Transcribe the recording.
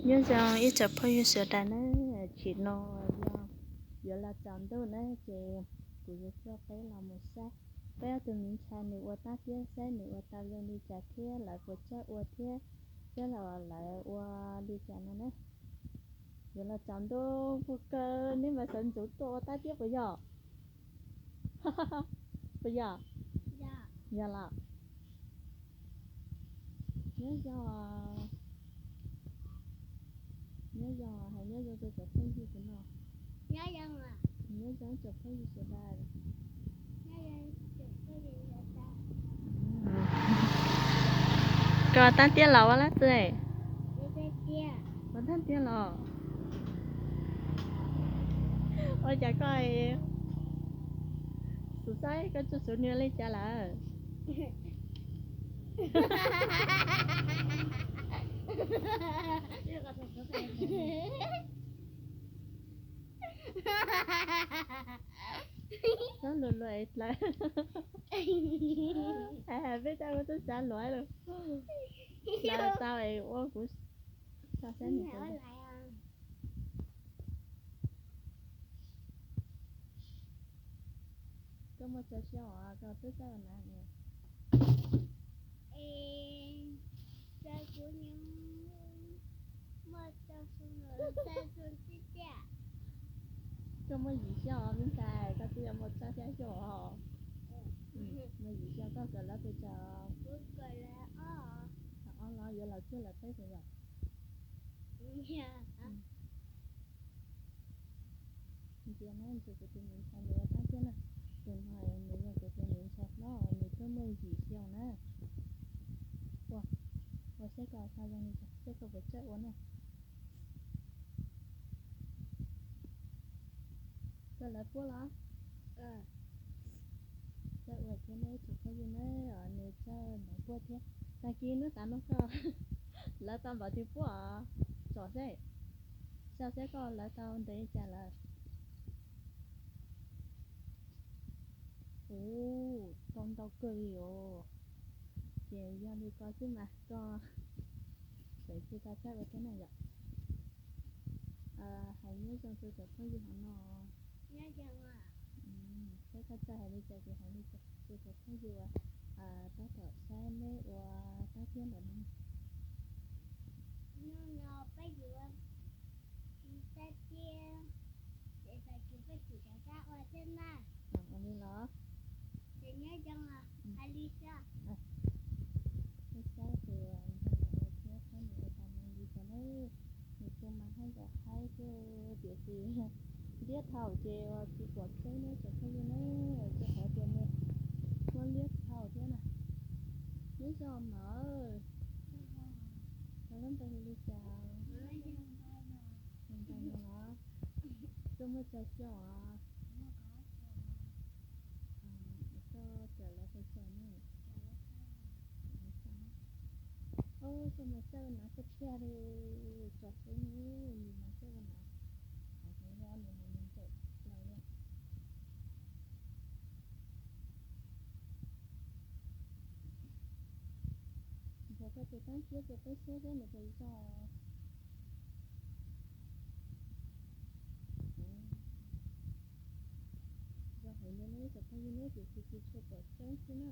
Nyob zoo ib tsoom phooj ywg sawv daws na, tsim no yog yuav los tsaus ntuj na ces kuv yuav coj peb los mus saib peb ob tug me ntxhais nws ua tab tiab saib nws ua tau zoo li cas thiab lawv puas txawj ua thiab, thiab los lawv ua li cas no na. Yuav los tsaus ntuj puag kawg neb mas sawv ntxuv tuaj ua tab tiab puas yog? Puas yog? Yog los. Nyob zoo, nyob zoo, hais nyob zoo rau cov phooj ywg no. Nyob zoo tsoom phooj ywg sawv daws. Koj tab tiab los ua lab tsi? Ua tab tiab los? Ua cas koj xub saib koj tsuj xub nws li cas lawm? Txhob luag luag es dlawb. Peb coj kuv tub xav luag lawm. Dlawb tau es ua kuv txhob saib nws. Koj muaj tsawg xyoo os koj twb txawj ua nas? Es kuv muaj tsawg xyoo lawm, tsawg xyoo tib tiam. Koj muaj yim xyoo os me ntxhais, koj twb yuav muaj tsawg xya xyoo os. Muaj yim xyoo koj kawm lawv pes tsawg? Kuv kawm lawv ob. Ob los yuav los cuag lawv peb puas yog? Ntsia na, ntsia kuv tus me ntxhais nws ua tab tiab na. Tus no nws yog kuv tus me ntxhais hlob, nws twb muaj yim xyoo na. Ua, ua saib koj xav zoo li cas, saib koj puas txawj ua na. Koj lawv puab los? Txawj ua thiab ne, tsoom phooj ywg na, nws txawj lawv puab thiab. Tag kis hnub tav no koj lawv tau npaum twg puab os? Tsom seb, saib seb koj lawv tau ntev li cas lawm. Ua, tau ntau kawg li os. Ces yog li ko xwb mas koj tseem tsis tau txawj ua thiab na yom. Hais nyob zoo rau cov phooj ywg hauv no. Peb koj txawj hais li cas ces hais li cas rau cov phooj ywg uas tab tom saib neb ua tab tiab ntawm no. Hnub no peb yuav tab tiab, ces tag kis peb tsis rov qab ua thiab na. Ua li los? Ces nyob zoo os, hais li xwb. Peb saib tus ntxhais no ua thiab saib nws ua tau zoo li cas na. Nws tus mas haj yam haib thiab tiam sis liab dhau ces tsis pom tseeb na cov phooj ywg na, rau qhov tias nws muab liab dhau thiab na. Nyob zoo mawm, koj lub npe hu li cas? Hu npe no los? Koj muaj tsawg xyoo os? Koj kawm lawv pes tsawg ne? Koj mas txawj ua nas kawg tiag li, tsom seb nws mas txawj ua nas. Nws mas nws ntawm plaws li. Ntxhais koj tus tab tiab ces peb saib seb nws puas zoo. Zoo heev li ne, cov phooj ywg ne, tiam sis tsis tshua pom tseeb xwb na.